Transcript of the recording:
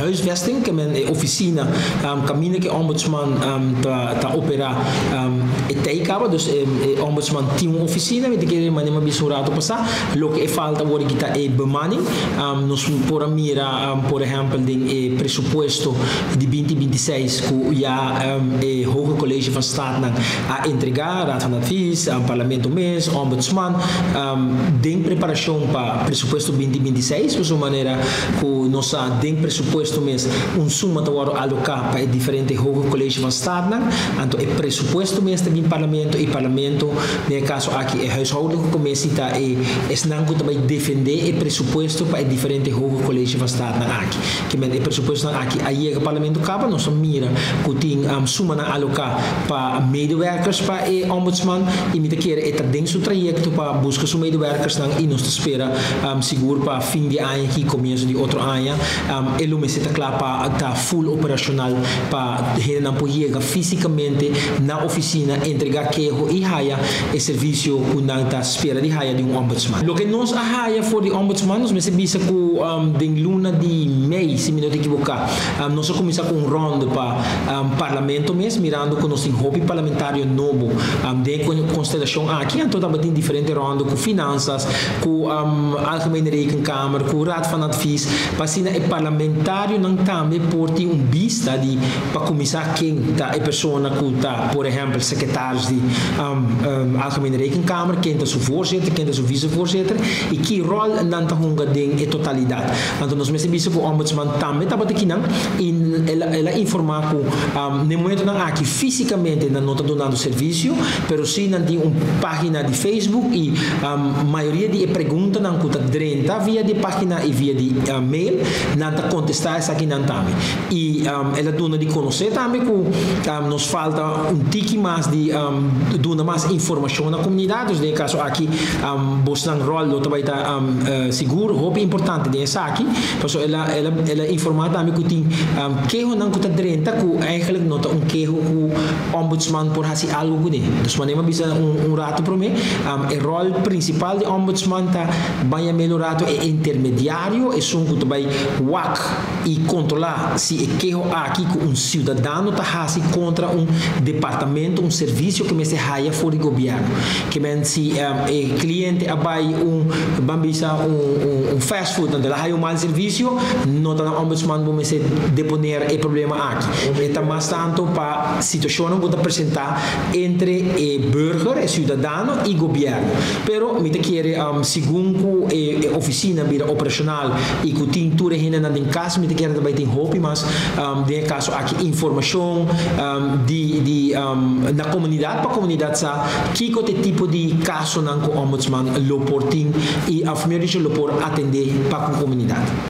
Huisvesting, ke men e ofisina kaminda ku e ombudsman ta operá e tei kaba. Dus e ombudsman tin un ofisina, mi ta kere manera mi a bisa un rato pasá, loke e falta awor aki ta e bemanning. Nos por a mira por ehèmpel den e presupuesto di 2026 ku ya e Hoge College van Staatnan a entregá, Raad van Advies, Parlamento mes, Ombudsman, den preparashon pa presupuesto 2026, pasobra manera ku nos sa den presupuesto mes un suma ta wòrdu aloká pa e diferente Hoge College van Staatnan, anto e presupuesto mes ta bin Parlamento i Parlamento, den e kaso aki e Huishoudelijke Commissie, ta e esnan ku ta bai defendé e presupuesto pa e diferente Hoge College van Staatnan aki. Ke men e presupuestonan aki a yega Parlamento kaba, nos ta mira ku tin sumanan aloká pa medewerkers pa e Ombudsman i mi ta kere e ta den su trayekto pa buska su medewerkersnan i nos ta spera sigur pa fin di aña aki, komienso di otro aña e lo mester ta kla pa ta full operashonal pa hendenan por yega físikamente na ofisina, entregá keho i haya e servisio ku nan ta spera di haya di un Ombudsman. Loke nos a haya for di Ombudsman, nos mester bisa ku den luna di mei, si mi no ta ekiboká, nos a kuminsá ku un rònde pa Parlamento mes, mirando ku nos tin hopi parlamentario nobo den e konstelashon aki, anto tabatin diferente rònde ku Finansas, ku Algemene Rekenkamer, ku Raad van Advies, pa asina e parlamentarionan tambe por tin un bista di pa kuminsá ken ta e persona ku ta, por ehèmpel, sekretaris di Algemene Rekenkamer, ken ta su voorzitter, ken ta su vicevoorzitter i ki ròl nan ta hunga den e totalidat. Anto nos mester bisa ku Ombudsman tambe tabata kinan i el a informá ku n'e momentonan aki físikamente nan no ta dunando servisio, pero sí nan tin un página di Facebook i mayoria di e preguntanan ku ta drenta via di e página i via di mail nan ta kontestá esakinan tambe. I el a duna di konosé tambe ku nos falta un tiki mas di duna mas informashon na komunidat. Dus den e kaso aki bosnan ròl lo ta bai ta sigur hopi importante den esaki. Pasobra el a el a el a informá tambe ku tin kehonan ku ta drenta ku eigenlijk no ta un keho ku ombudsman por hasi algu kuné. Dus manera mi a bisa un un ratu promé, e ròl prinsipal di ombudsman ta baña mel un ratu e intermediario, esun ku ta bai wak i kontrolá si e keho aki ku un siudadano ta hasi kontra un departamento, un servisio ku mester haya for di gobièrnu. Ke men si e kliente a bai un, ban bisa un un fast food, anto el a haya un mal servisio, no ta na ombudsman bo mester deponer e problema aki. E ta mas tantu pa situashonnan ku ta presentá entre e burger, e siudadano i gobièrnu. Pero mi ta kere segun ku e ofisina bira operashonal i ku tin tur e hendenan den kas, mi ta kere ta bai tin hopi mas den e kaso aki informashon di di na komunidat pa komunidat sa kiko ta e tipo di kasonan ku Ombudsman lo por tin i òf mihor dicho lo por atendé pa ku komunidat.